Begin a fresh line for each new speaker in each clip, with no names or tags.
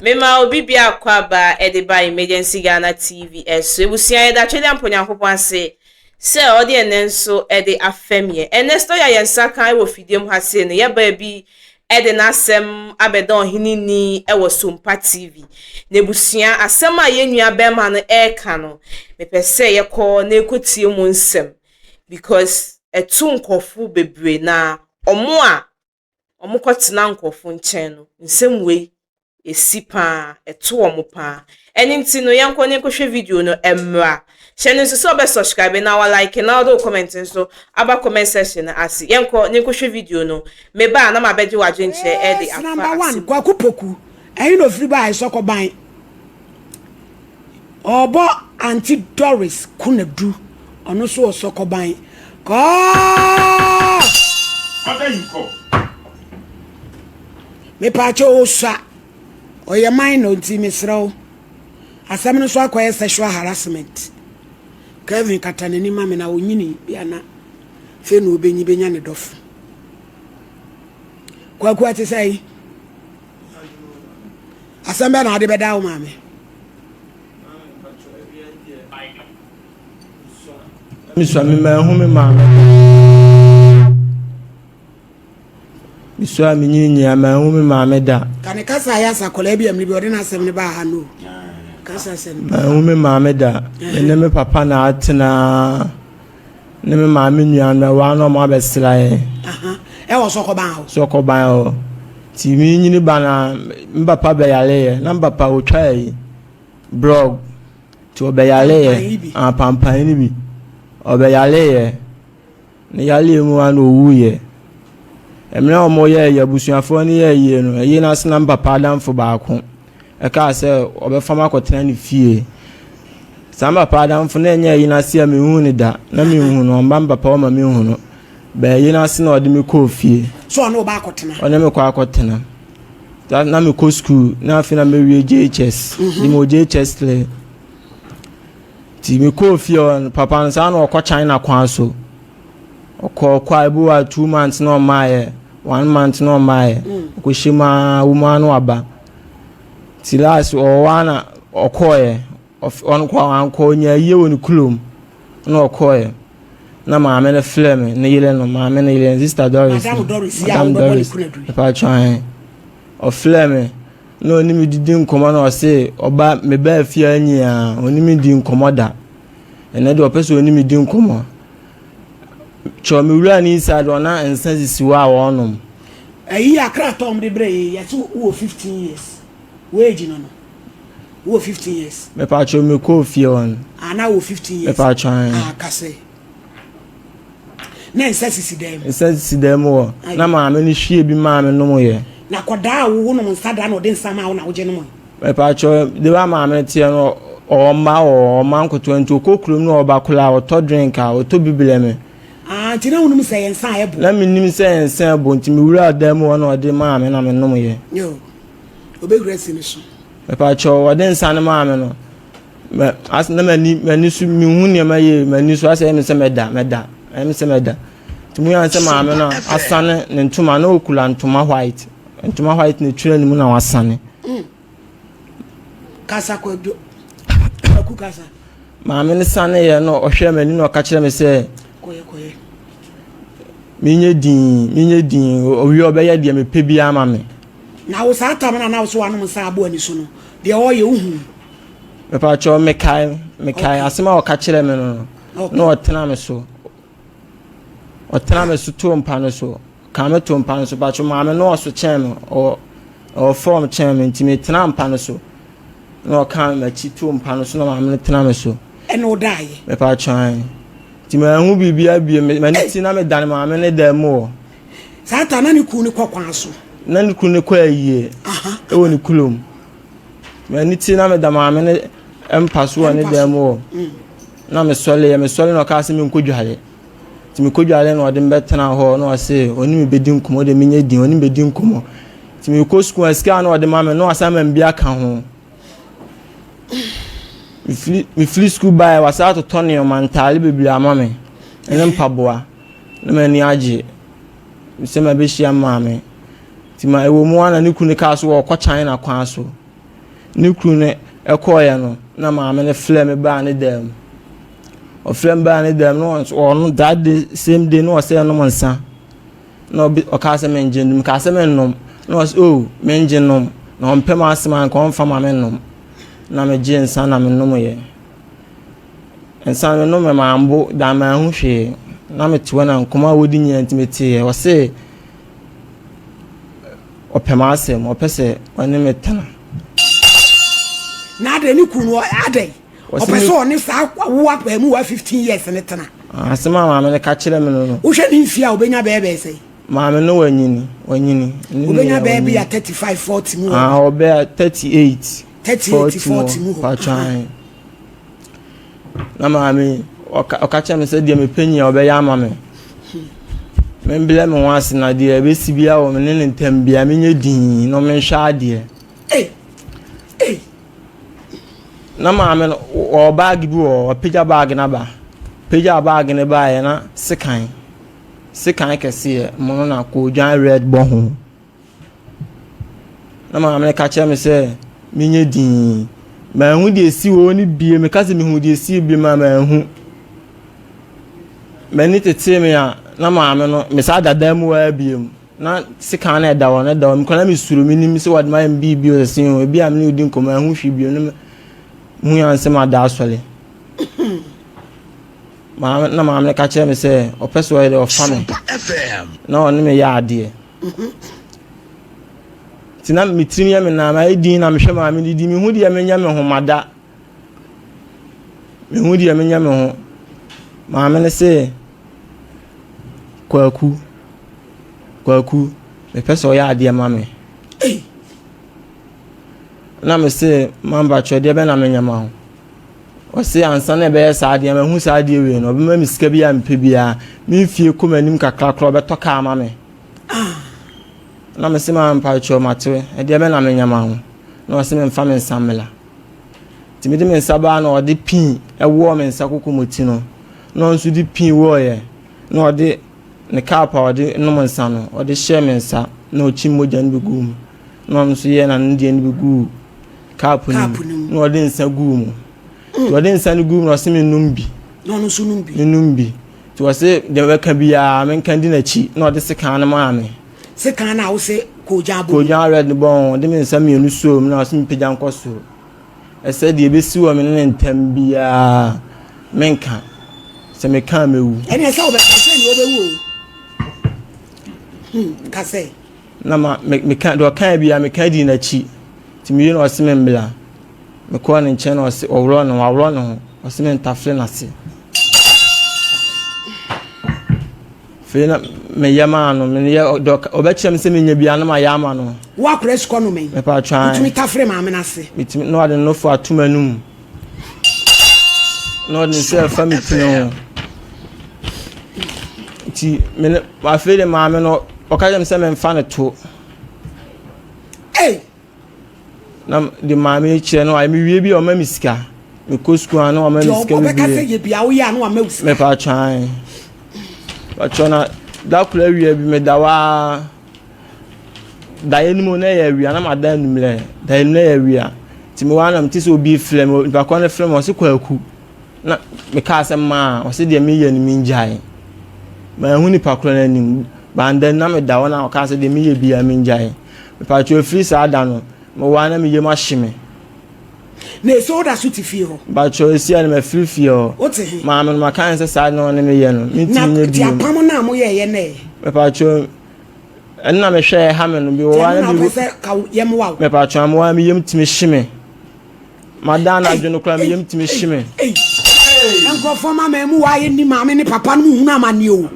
Mema obi biako aba de ba Emergency Ghana TV so. Ebusua yɛda Twɛdeɛ Ampa Onyankopɔn ase sɛ ɔde ɛnɛ nso de afɛm yɛn. Ɛnɛ story a yɛn nsa kan wɔ fidie mu ha sei no, yɛbaa bi de n'asɛm abɛda ɔhene ni wɔ Sompa TV. Na ebusua asɛm a yɛn nua bɛrima no ɛreka no, mepɛ sɛ yɛkɔ na ɛkɔtie mu nsɛm because ɛto nkurɔfo bebree na ɔmo a wɔkɔtena nkurɔfo nkyɛn no, nsɛm wei esi paa, ɛto wɔn paa. Ɛno nti no, yɛnkɔ ne nkɔhwɛ video no mmra. Hyɛ no nso sɛ ɔbɛ subscribe na wa like na ɔde wo comment nso aba comment section no ase. Yɛnkɔ ne nkɔhwɛ video no. Meba a na mabɛgye w'adwenkyerɛ ɛde afa
Number one,
asɛm.
Kwaku Poku, ɛyi na ofiri ba Esɔkɔban. Ɔbɔ Aunty Doris Kunadu, ɔno nso wɔ Sɔkɔban. Kɔɔ
Order you call.
Mepaakyɛ, osua ɔyɛ minor nti mesrɛ wo, asɛm no nso akɔyɛ sexual harassment. Kevin kata n'anim ma me na onyini bi ana fei na obenyi benya ne dɔfo. Kwaku, ate sɛ yi asɛm bɛɛ na ade bɛda wo maame.
Mesua me manhu me maame. Mesua me nyininyia manhu me maame da.
Ka ne kasa ayɛ asa akwadaa bi a mmiri bi ɔde n'asɛm ne baa ha no kasa sɛm.
Manhu me maame da. Me ne me papa na atena ne me maame nua no wa na ɔmo abɛsra yɛn.
Ɛwɔ Sɔkɔban hɔ.
Sɔkɔban hɔ. Nti me nyini ba na me papa bɛyare yɛ na me papa otwa yi blog nti ɔbɛyare
Pampan yi bi.
Yɛ apampan no bi ɔbɛyare yɛ ne yare mu a na owu yɛ. Mmerɛ a wɔn yɛ yɛ abusuafoɔ no yɛ yie no, ɛyie no ase na me papa adamfo baako ɛkaa sɛ ɔbɛfa m akɔtena ne fie. Saa me papa adamfo no, ɛnyɛ ɛyi no ase a mehu ne da na mehu no, ɔmba me papa ɔma mehu no bɛɛ ɛyi no ase na ɔde me kɔɔ fie.
So ɔne ɔba akɔtena?
Ɔne me kɔ akɔtena. Na mekɔ school na afei na mewie JHS de mo JHS 3 nti mekɔɔ fie hɔ no, papa no saa na ɔkɔ China kwan so. Ɔkɔ ɔkɔ a ebi wɔ 2 months na ɔmaayɛ, one month na ɔmaayɛ. Ɔkɔhyɛ mu aa wo mu aa na waba. Nti last ɔwɔ hɔ a na ɔkɔɔyɛ. Ɔno kɔ ankɔ, ɔnya yie wɔ ne kurom na ɔkɔɔyɛ na maame no frɛ me, ne yere no, maame no yere no, Sister Doris.
Madam Doris yi a
Madam
wobɛbɔ ne
Doris.
kunu aduru.
Mepatwa, ɔfrɛ me na ɔne me didi nkɔmmɔ na ɔse ɔba mebaa fie ha nyinaa ɔne me di nkɔmmɔ da. Ɛnɛ deɛ ɔpɛ sɛ ɔne me di nkɔmmɔ. Kyerɛ me wura ne inside ɔna nsa sisi hɔ a wɔnom.
Ɛyi akra tɔm de brɛ yi, yɛsɛ wowɔ 15 years wage no wowɔ 15 years.
Mepatwa, mekɔɔ fie hɔ no.
Ana wɔ 15 years?
Mepatwa.
Ah, kase na nsa sisi dan mu.
Nsa sisi dan mu hɔ na maame no hwie bi maa me nom yɛ.
Na kɔdaa a wowo nom nsa da na ɔde nsa maa wo na wogye nom yi?
Mepatwa, de ba maame no teɛ no, ɔwɔ mma, ɔwɔ ɔma nkotoa nti ɔkɔ kurom na ɔba koraa a, ɔtɔ drink a ɔtɔ bi brɛ me.
Ah, nti na wonom sɛ yɛ nsa a ɛbo?
Na menim sɛ yɛ nsa ɛbo nti mewura dan mu hɔ na ɔde maa me na menom yɛ.
Yo, obɛhura si ne so.
Mepatwa, ɔde nsa no maa me no, mɛ as na m'ani so mehu nneɛma yie, m'ani so asɛ ɛmi sɛ mɛda, ɛmi sɛ mɛda. Nti mu yan sɛ maame no asane ne ntoma na okura ntoma white, ntoma white na etwere ne mu na wasane.
Kasa, Kwadwo Kwaku, kasa.
Maame no sane yɛ no, ɔhwɛ m'ani na ɔka kyerɛ me sɛ
kɔyɛ kɔyɛ.
Menyɛ din, menyɛ din, owie ɔbɛyɛ deɛ mepɛ biara ma me.
Na wo saa tam no na wo so wanom nsa abo ani so no deɛ ɔyɛ wohu?
Mepatwa, mekae asɛm a ɔka kyerɛ me no na ɔtena me so, ɔtena me so too mpa no so, ka me to mpa no so. Patro, maame no ɔso kyɛn me, ɔwɔ fɔm kyɛn me nti metena mpa no so na ɔka me m'akyi too mpa no so na maame no tena me so.
Ɛna ɔdaeɛ?
Mepatwa, nti mahu biribi abie m'ani ti na medane maame no dan mu wɔ.
Saa ta na ne kunu ne kɔ kwan so?
Na ne kunu ne kɔ ayie ɛwɔ ne kurom. M'ani ti na meda maame ne mpa so wɔ ne dan mu wɔ na mesɔre yɛ, mesɔre na ɔkaa sɛ menkɔ dware. Nti mekɔ dware na ɔde me bɛtena hɔ na ɔse ɔne me bɛdi nkɔmmɔ de menyɛ din, ɔne me bɛdi nkɔmmɔ. Nti mekɔ sukuu a, sika na ɔde ma me na wasan ma me bi aka ho. Mefiri sukuu baeɛ, wasan atotɔ nneɛma, ntaare bebree ama me ɛne mpaboa na m'ani agye sɛ mabɛhyia maame. Nti ma ɛwɔ mu a na ne kunu kaa so wɔkɔ China kwan so. Ne kunu no kɔeɛ no, na maame no frɛ me baa ne dan mu. Ɔfrɛ me baa ne dan mu na ɔno that day same day na ɔsɛ ɛnom nsa. Na ɔbi ɔkaa sɛ mengye nnom, mekaa sɛ mennom. Na ɔsɛ oh mengye nnom. Na ɔmpɛ m'asɛm a nka ɔmfa ma mennom. Na megye nsa na menomyɛ. Nsa no menomyɛ mambo da manhu hwee. Na mete hɔ na nkɔmmɔ a wɔdi nyinaa nti meteeɛ. Ɔse ɔpɛ m'asɛm, ɔpɛ sɛ ɔne me tena.
Na adɛn ne kunu no adɛn? Ɔpɛ sɛ ɔne saa wo abaamuwa 15 years ne tena.
Asɛm a maame no ka kyerɛ me no no.
Wohwɛ ne mfie a obenya bɛyɛ bɛyɛ sɛn?
Maame no wanyini, wanyini.
Obenya bɛyɛ bi a 35, 40 mu hɔ.
Ah, ɔbɛyɛ 38.
38, 40 mu hɔ.
Patwan. Na maame ɔka ɔka kyerɛ me sɛ deɛ mepɛ nyinaa ɔbɛyɛ ama me. Membrɛ me ho ase na deɛ ɛbɛsi biara wɔ me ne ne ntam biara menyɛ dinn na ɔmenhwɛ adeɛ.
Ei! Ei!
Na maame no ɔwɔ baage bi wɔ hɔ, wapagya baage no aba. Pagya baage no baeɛ na sekan, sekan kɛseɛ mono na koogyan red bɔ ho. Na maame no ka kyerɛ me sɛ menyɛ dinn. Manhu deɛ ɛsi wɔ hɔ no bio. Meka sɛ mehu deɛ ɛsi bio a manhu. M'ani tetee me a na maame no mesan da dan mu hɔ ara bio. Na sekan no ɛda hɔ no ɛda hɔ. Mekɔ na mesuro menim sɛ wɔde mayɛ me biribi o sɛ o ebi a me ne odi nkɔmmɔ ɛho hwee bio no mehu yɛn sɛ mada asɔre. Maame na maame no ka kyerɛ me sɛ ɔpɛ sɛ ɔyɛ dɛ ɔfa me na ɔne me yɛ adeɛ. Nti na me tirim yɛ me naa mayɛ din na mehwɛ maame didi mehu deɛ menyɛ me ho mada. Mehu deɛ menyɛ me ho. Maame no se, Kwaku, Kwaku, mepɛ sɛ ɔyɛ adeɛ ma me. Na me se, mampakyɛ deɛ bɛn na menyɛ ma wo? Ɔse ansa na ɛbɛyɛ saa adeɛ mahu saa adeɛ wei no, ɔbɛma me sika bi a mepɛ biara. Me mfie kɔ m'anim kakra koraa ɔbɛtɔ kaa ma me. Na me se mampakyɛ mate, ɛdeɛ bɛn na menyɛ ma wo? Na ɔse memfa me nsa mmla. Nti mede me nsa baa na ɔde pii wɔɔ me nsa kokomoti no, na ɔno nso de pii wɔɔeɛ, na ɔde ne cup a ɔde nom nsa no, ɔde hyɛɛ me nsa, na ɔkyim mogya no bi guu mu, na ɔno nso yɛɛ n'ano deɛ no bi guu cup no mu, na ɔde nsa guu mu. Nti ɔde nsa no guu mu na ɔse mennom bi.
Na ɔno nso nom bi.
Mennom bi. Nti ɔse deɛ mɛka biara menka di n'akyi, na ɔde sekan no maa me.
Sekan no a wose koogyan abɔ mu.
Koogyan red no bɔ ho, ɔde me nsa mmienu soo mu na ɔse mepagya nkɔ soro. Ɛsɛ deɛ ɛbɛsi wɔ me ne ne ntam biara menka. Sɛ meka a mɛwu.
Ɛne ɛsɛ wobɛka sɛ deɛ wobɛwu o. Hmm, ka sɛ.
Na ma me meka deɛ ɔkae biara meka dii n'akyi. Nti mewie na ɔse me mbla. Mekɔɔ ne nkyɛn na ɔse ɔworɔ ne ho, waworɔ ne ho. Ɔse mentafere n'ase. Afei na meyɛ maa no, meyɛ dɔ ɔbɛkyerɛ me sɛ menyɛ biara na mayɛ ama no.
Wo akora sukɔ no mɛn.
Mepa twan.
Wotumi tafere maame no ase.
Metumi na ɔde nofo ato m'anum. Na ɔde ne nsa afa me tiri ho. Nti me ne afei de maame no ɔka kyerɛ me sɛ memfa no to.
Hey!
Na de maame yi kyerɛ no ayɛ mewie bi a ɔma me sika mekɔ sukuu a na ɔma me sika bebree.
Ɔbɛka sɛ yɛ bia woyɛ a na wama wo sika.
Mepa twan. Patwɔ na da koro awia bi meda hɔ ara daeɛ no mu na ɛyɛ awia na mada anwummerɛ daeɛ no na ɛyɛ awia nti mewɔ ha na mete sɛ obi frɛ me nipa korɔ no frɛ me ɔse kwaku na mekaa sɛ maa ɔse deɛ meyɛ no mengyae manhu nipa korɔ no anim banda na meda hɔ na ɔkaa sɛ deɛ meyɛ biara mengyae Mepakyɛw efiri saa da no, mewɔ ha na me yam ahye me.
Na ese woda so te fie hɔ?
Mepakyɛw esi a na mafiri fie hɔ.
Wote he?
Maame no maka ne sɛ saa na ɔne me yɛ no, mentumi nyɛ bio.
Na ti apam no a moyɛeɛ no ɛ?
Mepakyɛw ɛno na mehwɛ ɛha me no bi wɔ hɔ a na
bi. Nti ɛno na wopɛ sɛ ka yɛmmoa wo?
Mepakyɛw mewɔ ha me yam tumi hye me. Mada anadwo no koraa me yam tumi hye me.
Nkurɔfoɔ ma mmamu wɔ a yɛnni maame ne papa no mu hunu amanneɛ o.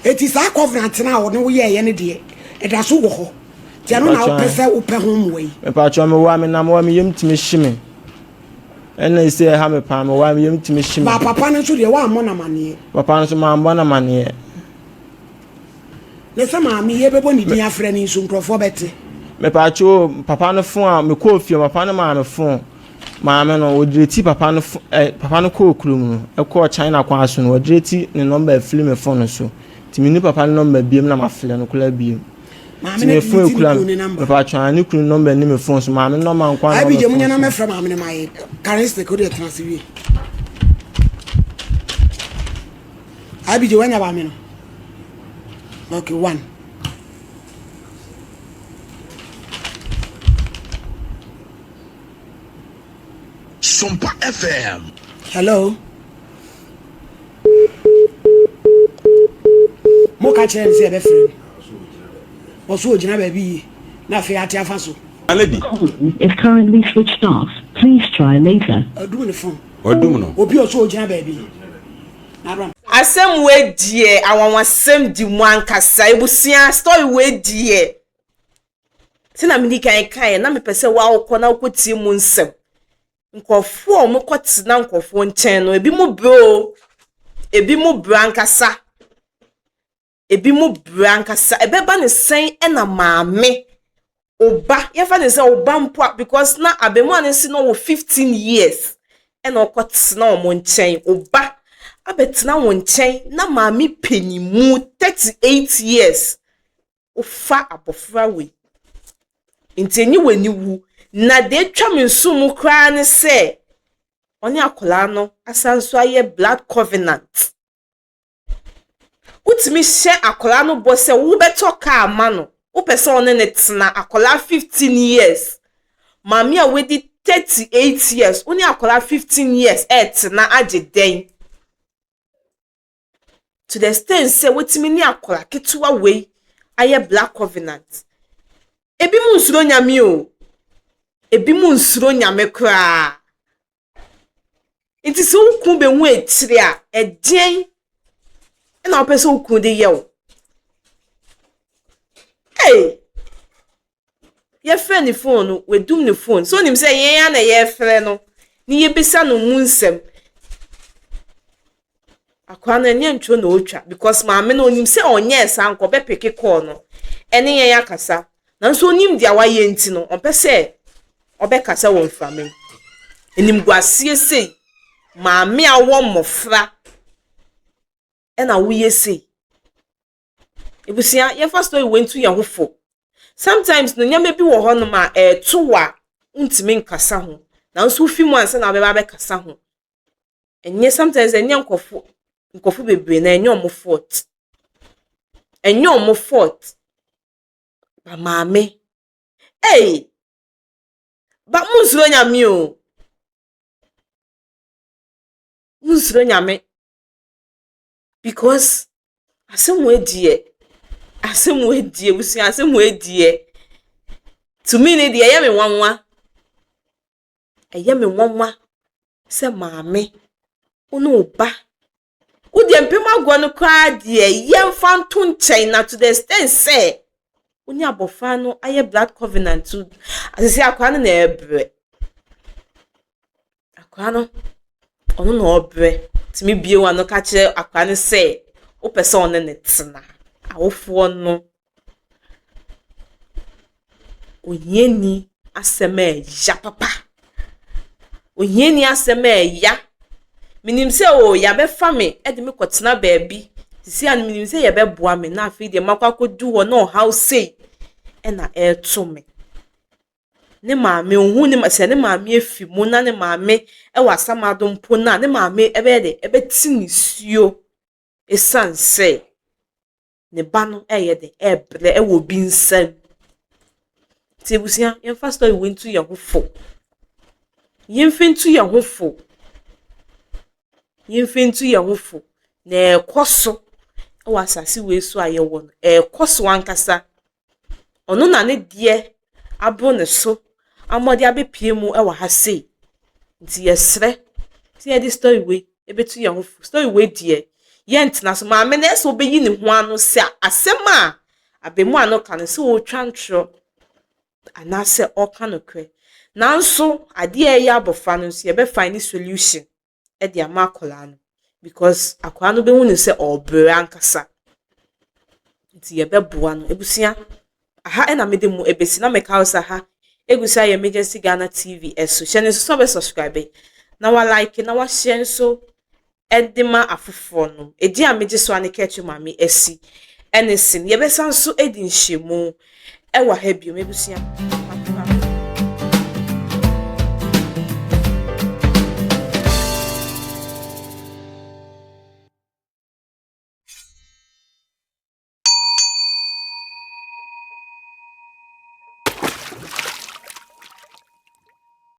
Enti saa covenant no a ɔne wo yɛeɛ no deɛ, ɛda so wɔ hɔ. Nti ɛno na wopɛ sɛ wopɛ ho mmoa yi.
Mepakyɛw mewɔ a menam hɔ a me yam tumi hye me. Ɛna esi ɛha me paa mewɔ a me yam tumi hye me.
Ba papa no nso deɛ woammɔ no amaneɛ.
Papa no nso mammɔ no amaneɛ.
Ne sɛ maame yi yɛbɛbɔ ne din afrɛ no nso nkurɔfoɔ bɛte.
Mepakyɛw o papa no fon a mekɔɔ fie papa no maa me fon. Maame no, wɔdireti papa no fo ɛ papa no kɔɔ kurom no, ɛkɔɔ China kwan so no, wɔdireti ne nɔmba afiri me fon so. Nti menni papa no nɔmba biom na mafrɛ no koraa biom.
Maame no
me phone
delete ne
kura
kunu ne number.
mepa kyɛw ne kunu number ne me phone so maame number nko ara na
Abigye
ɔwɔ
mu
me
nyɛ na
phone so.
mɛfrɛ maame no ma yɛ charistic wode tena ase wie. Abigye wanya maame no. Okay, one.
Sompa FM.
Hello. Mo ka kyerɛ no sɛ yɛbɛfrɛ no. Ɔso ogyina baabi yie na afei ate afa so.
Lady.
Is currently switched off. Please try later.
Ɔdum ne phone.
Ɔdum no.
Obi ɔso ogyina baabi no. Na abram.
Asɛm wei deɛ anwanwasɛm di mu ankasa ebusua story wei deɛ sɛ na medi kan kaeɛ na mepɛ sɛ woakɔ na wokɔtie mu nsɛm nkurɔfoɔ a wɔkɔtena nkurɔfoɔ nkyɛn no ebi mu brɛ o ebi mu brɛ ankasa ebi mu brɛ ankasa ɛbɛba ne sɛn ɛna maame ɔba yɛfa ne sɛ ɔba mpo a because na abɛmua no si no wɔ 15 years ɛna ɔkɔtena wɔn nkyɛn ɔba abɛtena wɔn nkyɛn na maame panyimu 38 years wofa abɔfra wei nti enyi wɔ aniwu na deɛ atwa me nso mu koraa ne sɛ ɔne akwadaa no asan so ayɛ blood covenant. Wotumi hyɛ akwadaa no bɔ sɛ wobɛtɔ kaa ma no wopɛ sɛ ɔne ne tena akwadaa 15 years maame a wadi 38 years wo ne akwadaa 15 years ɛɛtena agye dɛn to the extent sɛ wotumi ne akwadaa ketewa wei ayɛ blood covenant. Ebi mu nsuro Nyame o, ebi mu nsuro Nyame koraa. Nti sɛ wo kun bɛhu akyire a ɛdeɛn ɛna wopɛ sɛ wo kun de yɛ wo? Hey! Yɛfrɛ ne phone no, wadum ne phone. So onim sɛ yɛn a na yɛfrɛ no ne yɛbisa no mu nsɛm. Akwadaa no ɛnyɛ ntwerɛ na ɔretwa because maame no onim sɛ ɔnyɛɛ saa nka ɔbɛpick call no ɛne yɛn akasa. Nanso onim deɛ wayɛ nti no ɔmpɛ sɛ ɔbɛkasa wɔ mframa mu. Animguaseɛ sei, maame a ɔwɔ mmɔfra ɛna woyɛ sei. Ebusua yɛmfa story wei nto yɛn ho fo. Sometimes no nneɛma bi wɔ hɔnom a ɛɛto wo a wontumi nkasa ho. Nanso wofi mu ansa na wobɛba abɛkasa ho. Ɛnyɛ sometimes ɛnyɛ nkɔfo bebree na ɛnyɛ ɔmo fault. Ɛnyɛ ɔmo fault. Ba maame, ei! Ba munsuro Nyame o. Munsuro Nyame. Because asɛm wei deɛ, asɛm wei deɛ, abusua asɛm wei deɛ, to me ne deɛ ɛyɛ me nwanwa. Ɛyɛ me nwanwa sɛ maame, wo ne wo ba, wo deɛ mpem agorɔ no koraa deɛ yɛmfa nto nkyɛn na to the extent sɛ wo ne abɔfra no ayɛ blood covenant to asese akwadaa no na ɛrebrɛ. Akwadaa no, ɔno na ɔrebrɛ. Tumi bie w'ano ka kyerɛ akwadaa no sɛ wopɛ sɛ ɔne ne tena. Awofoɔ no, ohiani asɛm a ɛya papa. Ohiani asɛm a ɛya. Menim sɛ o yɛabɛfa me de me kɔtena baabi. Sisi a no menim sɛ yɛbɛboa me na afei deɛ makɔ akɔdu hɔ na ɔhaw sei ɛna ɛreto me. Ne maame ohu ne sɛ ne maame afi mu na ne maame ɛwɔ asamado mpo na ne maame ɛbɛyɛ de ɛbɛte nisuo esiane sɛ ne ba no ɛyɛ de ɛɛbrɛ ɛwɔ obi nsam. Nti abusua yɛmfa story wei nto yɛn ho fo. Yɛmfa nto yɛn ho fo. Yɛmfa nto yɛn ho fo. Na ɛrekɔ so ɛwɔ asase wei so a yɛwɔ no. Ɛrekɔ so ankasa. Ɔno na ne deɛ aboro ne so ama ɔde abɛpie mu ɛwɔ ha sei. Nti yɛsrɛ sɛ yɛde story wei ɛbɛtu yɛn ho fo. Story wei deɛ yɛntena so. Maame no ɛsɛ ɔbɛyi ne ho ano sɛ asɛm a abɛmua no ka no sɛ ɔretwa ntorɔ anaasɛ ɔreka nokorɛ. Nanso adeɛ a ɛyɛ abɔfra no nso yɛbɛfind ne solution ɛde ama akwadaa no because akwadaa no bɛhu ne sɛ ɔrebrɛ ankasa. Nti yɛbɛboa no. Abusua, aha ɛna mede mu ebesi na meka wo sɛ ha egu so ayɛ Emergency Ghana TV ɛso. Hyɛ ne nso sɛ ɔbɛ subscribe na wa like na wa share nso ɛde ma afoforɔ no. Edi a megye so a ne kɛtwe maame asi. Ɛne sen. Yɛbɛsan nso adi nhyiamu wɔ ha bio. M'abusua.